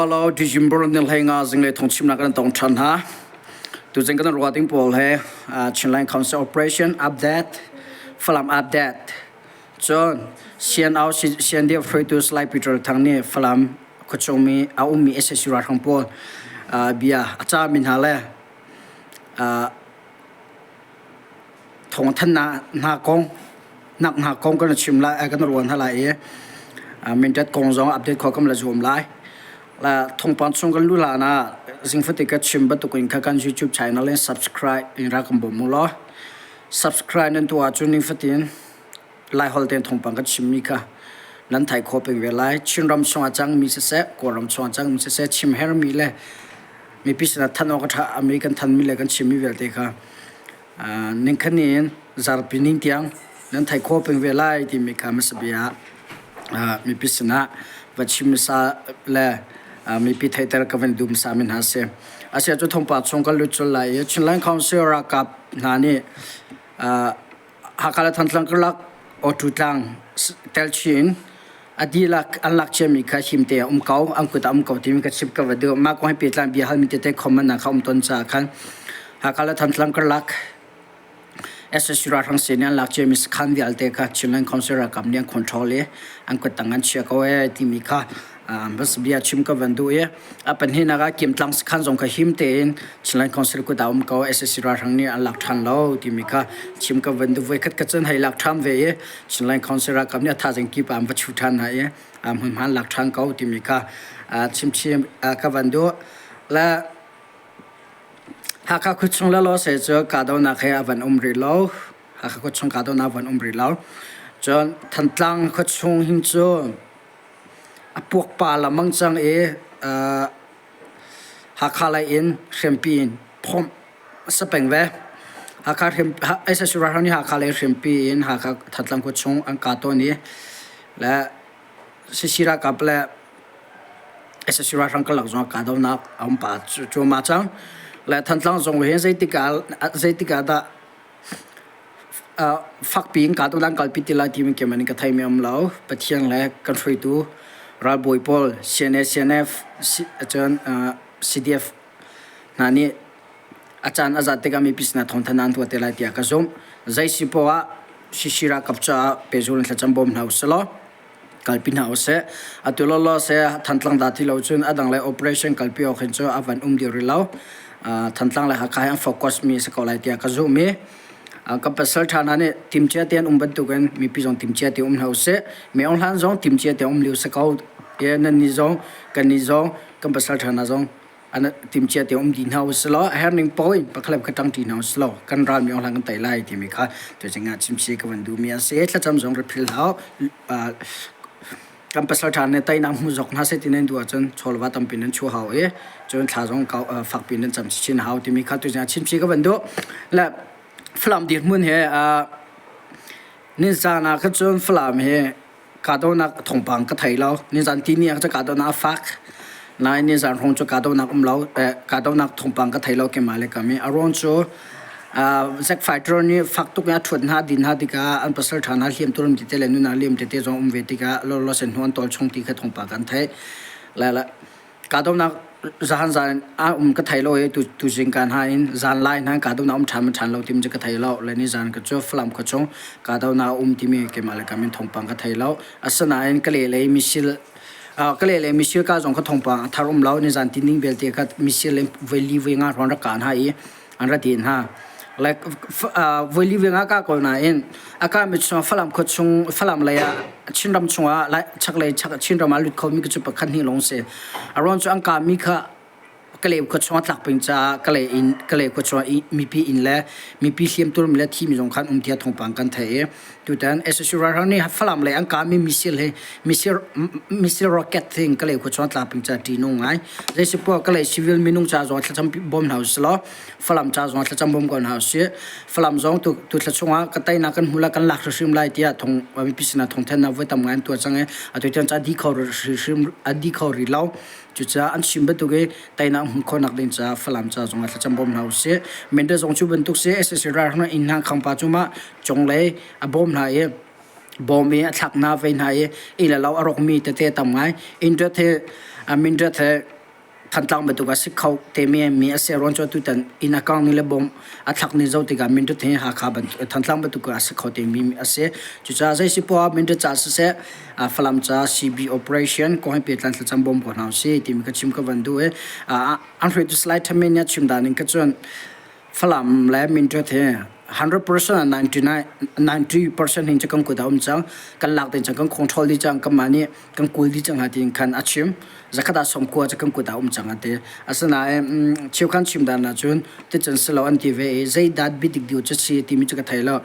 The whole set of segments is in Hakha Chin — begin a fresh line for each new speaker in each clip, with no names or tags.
Hello, December ni hlei nga zinglei thawngchimnak kan tong ṭhan hna. Tuzing kan ruah ding pawl he Chinland Council Operation Update, Falam Update. Cun CNO CNDF hruaitu Salai Peter Thang nih Falam khuachungmi a ummi SAC ralhrang pawl bia a cahmi hna le thawngthanhnak hna kong nak hna kong kan chim lai kan ruan hna lai i Mindat kong zong update kho kam la zuam lai. La thawngpang chung kan lu hlan ah zingfate ka chim bantukin kha kan YouTube channel in subscribe in ra kan bawm mu law. Subscribe nan tuah ahcun nifatin Laiholh tein thawngpang kan chimmi kha nan thai khawh peng ve lai. Chinram chungah cangmi siseh, Kawlram chungah cangmi siseh, chim hermi le mipi sinah thanh awk a ṭha mi kan thanmi le kan chimmi vialte kha ningkhat ni in zarpi ning tiang nan thai khawh peng ve lai timi kha hmasa bia ah mipi sinah va chim hmasa le mipi theihter ka van duh hmasa mi hna si. Asiah cu thawngpang chung kan lut colh lai i Chinland Council ralkap hna nih Hakha le Thantlang karlak Awṭu tlang telchi in a dihlak an lak ciami kha himte a um ko, an kut ah um ko timi ka chim ka va duh. Mah kong he pehtlai bia halmi tete comment ah kha um tawn caah khan Hakha le Thantlang karlak SSU ralhrang sin nih an lak ciami sakhan vialte kha Chinland Council ralkap nih an control i an kuttang an chia ko ee timi kha bas bia chim ka van duh i a pahnihnak ah Kimtlang sakhan zong kha him tein Chinland Council kut ah um ko SSC ralhrang nih an lak ṭhan lo timi kha chim ka van duh. Voikhat ka cun hei lak ṭhan ve i Chinland Council ralkap nih a thazing kip ah an va chuh ṭhan hna i hmunhma an lak ṭhan ko timi kha chim chim ka van duh. Le Hakha khuachung le lawse cu kahdohnak he a van um rih lo. Hakha khuachung kahdohnak a van um rih lo. Cun Thantlang khuachung hin cu a puak pa lengmang cang i Hakha lei in hriampi in phomh a si peng ve. Hakha hriam SSU ralhrang nih Hakha lei hriampi in Hakha Thantlang khua chung an kah tawn i le CC ralkap le SSU ralhrang karlak zong ah kahdohnak a um pah cuahmah cang. Le Thantlang zong hi zeitik ah zeitik ah dah Fakpi in kahdohnak an kalpi ti lai timi keimah nih ka theimi a um lo. Pathian le kan hruaitu ralbawi pawl CNA, CNF, cun CDF hna nih a caan a zat tikah mipi sinah thawngthanhnak an tuah te lai tiah ka zumh. Zei si poah ah CC ralkap caah pehzul in thlacam bawm hna usih law kalpi hna usih. Atu lawlaw seh Thantlang dah ti lo cun a dang lei operation kalpi awk hin cu a van um dih rih lo. Thantlang le Hakha hi an focus mi a si ko lai tiah ka zumh i kan pasal ṭha hna nih timcia te an um bantukin mipi zong timcia te um hna usih. Mi Aung Hlan zong timcia te um lio si ko. Nan nih zong kan nih zong kan pasal ṭha hna zong an timcia te um dih hna usih law a herning paoh in pakhat le pakhat ṭang ṭi hna usih law kan ral mi Aung Hlan kan tei lai timi kha tuching ah chimsi ka van duhmi a si. Thlacam zong rak philh hlah u. Kan pasal ṭha nih teinak hmu zawk hna seh ti nan duh ahcun chawlva tampi nan chuah hau i cun thla zong fakpi nan cam chin hau timi kha tuching ah chimsi ka van duh. Le Falam dirhmun he nizan ah khan cun Falam he kahdohnak thawngpang ka thei lo. Nizan tihni ah kahdohnak a fak. Nain nizan hrawng cu kahdohnak um lo. Kahdohnak thawngpang ka thei lo keimah le kam i. A ruang cu Zack Fighter nih fak tuk in a ṭhuat hna din hna tikah an pasal ṭha hna hliam turam tete le nunah liam tete zong um ve tikah lawlaw hnu an tawl chung ti kha thawngpang kan theih. Le Kahdohnak zahan zan a um ka thei lo i tuzing ka hna in zan lai hna kahdohnak um ṭhan ṭhan lo timi cu ka thei lo. Le ni zan ka cu Falam khua chung kahdohnak a um timi keimah le kam in thawngpang ka thei lo. Asinain ka lelei missile ka lelei missile ka zong ka thawngpang a thar um lo. Nizan tining belte kha missile in voi li voi nga hrawng rak kah hna i an ra ti hna. Like voi li voi nga ka ko nain a ka mi chung Falam khua chung Falam lei ah Chinram chungah chaklei Chinram ah lut khomi cu pakhat hnih lawng si. A ruang cu an ka mi kha Kalay khua chung ah tlak peng caah Kalay inn Kalay khua chung ah mipi inn le mipi hliamtur mi le thimi zong khan um tiah thawngpang kan theih i tutan SSU ralhrang nih Falam lei an kah mi missile hi missile missile rocket thing Kalay khua chung ah tla peng caah ṭihnung ngai. Zeisipoah Kalay civil minung ca zong thlacam bawm hna usih law Falam ca zong thlacam bawm ko hna usih. Falam zong tu tu thla chungah ka teinak kan hmu lai kan lak hrimhrim lai tiah thong mipi sinah thawngthanhnak voi tam ngai an tuah cang i atu tiang ca di kho hrimhrim a di kho rih lo. Cucaah an chim bantuk i teinak hmuh khawhnak ding caah Falam ca zongah thlacam bawm hna usih. Mende zong cu bantuk si SSC ralhrang inn hna khangpa cu mah cunglei a bawm hna i bawm i a thlak hna vei hna i inn le lo a rawkmi tete tam ngai. Internet he Mindat he. Thantlang bantuk a si kho temi mi a si. Ruang cu tutan inn a kang ni le bom a thlak ni zoh tikah Mindat hi Hakha bantuk Thantlang bantuk a si kho temi a si. Cucaah zei si poah Mindat ca siseh Falam ca CB operation kong he pehtlai thlacam bawm ko hna usih timi ka chim ka van duh i an hruaitu Salai Thamin nih a chim dan in ka cun Falam le Mindat hi 100% 99 90% hin cu kan kut ah um cang kan lak ding cang kan control dih cang kanmah nih kan kul dih cang ha tiin khan a chim zakhat ah 90 cu kan kut ah um cang a ti asinain cheukhan chim dan ahcun ticun si lo an ti ve i zeidah biadik deuh cu si timi cu ka thei lo.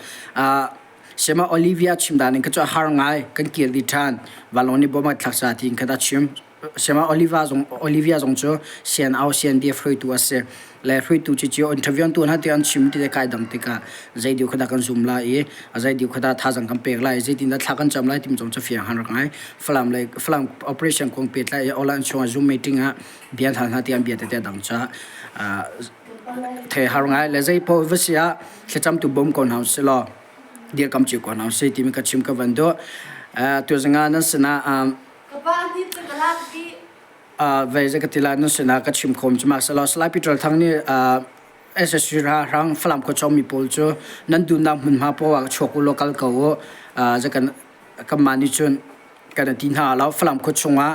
Sema Olivia chim dan in ka cu a har ngai kan kir dih ṭhan vanlawng nih bom a thlak ca tiin khat a chim. Sema Oliva zong Olivia zong cu CNO CNDF hruaitu a si le hruaitu cu cio interview an tuah hna ti an chim ti le kai dang tikah zei diu kha dah kan zum lai i zei diu kha dah thazang kan pek lai zeitin dah thla kan cam lai timi zong cu fiang han rak ngai. Falam le Falam operation kong pehtlai i online chungah Zoom meeting ah bia hna hna ti an bia tete dang ca thei har ngai le zei paoh va si ah thlacam tu bawm ko hna usih law dirkam cio ko hna usih timi ka chim ka van duh. Tuzing ah nan sinah vei zei ka ti lai nan sinah ka chim khom cu mak selaw Salai Peter Thang nih SSC rang Falam khuachawng mi pawl cu nan duhnak hmunhma paoh ah chuak u law kal ko u zei kan kanmah nih cun kan ti hna lo Falam khua chungah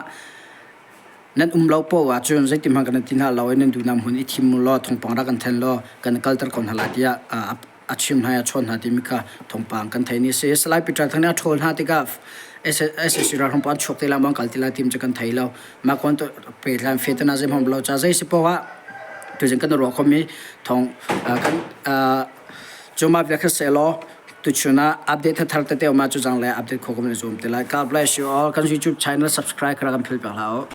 Nan um lo poah ahcun zeitihmanh kan ti hna lo i nan duhnak hmun i thim u law thawngpang rak kan then law kan kalter ko hna lai tiah a chim hna i a chawn hna timi kha thawngpang kan theih ni a si. Salai Peter Thang nih a ṭhawl hna tikah SAC ralhrang pawl an chuak te lai maw an kal ti lai tim cu kan thei lo. Mah kon pehtlai fetana zeihmanh lo ca zei si poah tuzing kan ruah khomi thawng kan cu mah bia kha selaw tuchun ah update thar tete um ah cu zang le update kho ko kan zoom te lai. God bless you all. Kan YouTube channel subscribe kha kan phil pek hlah u.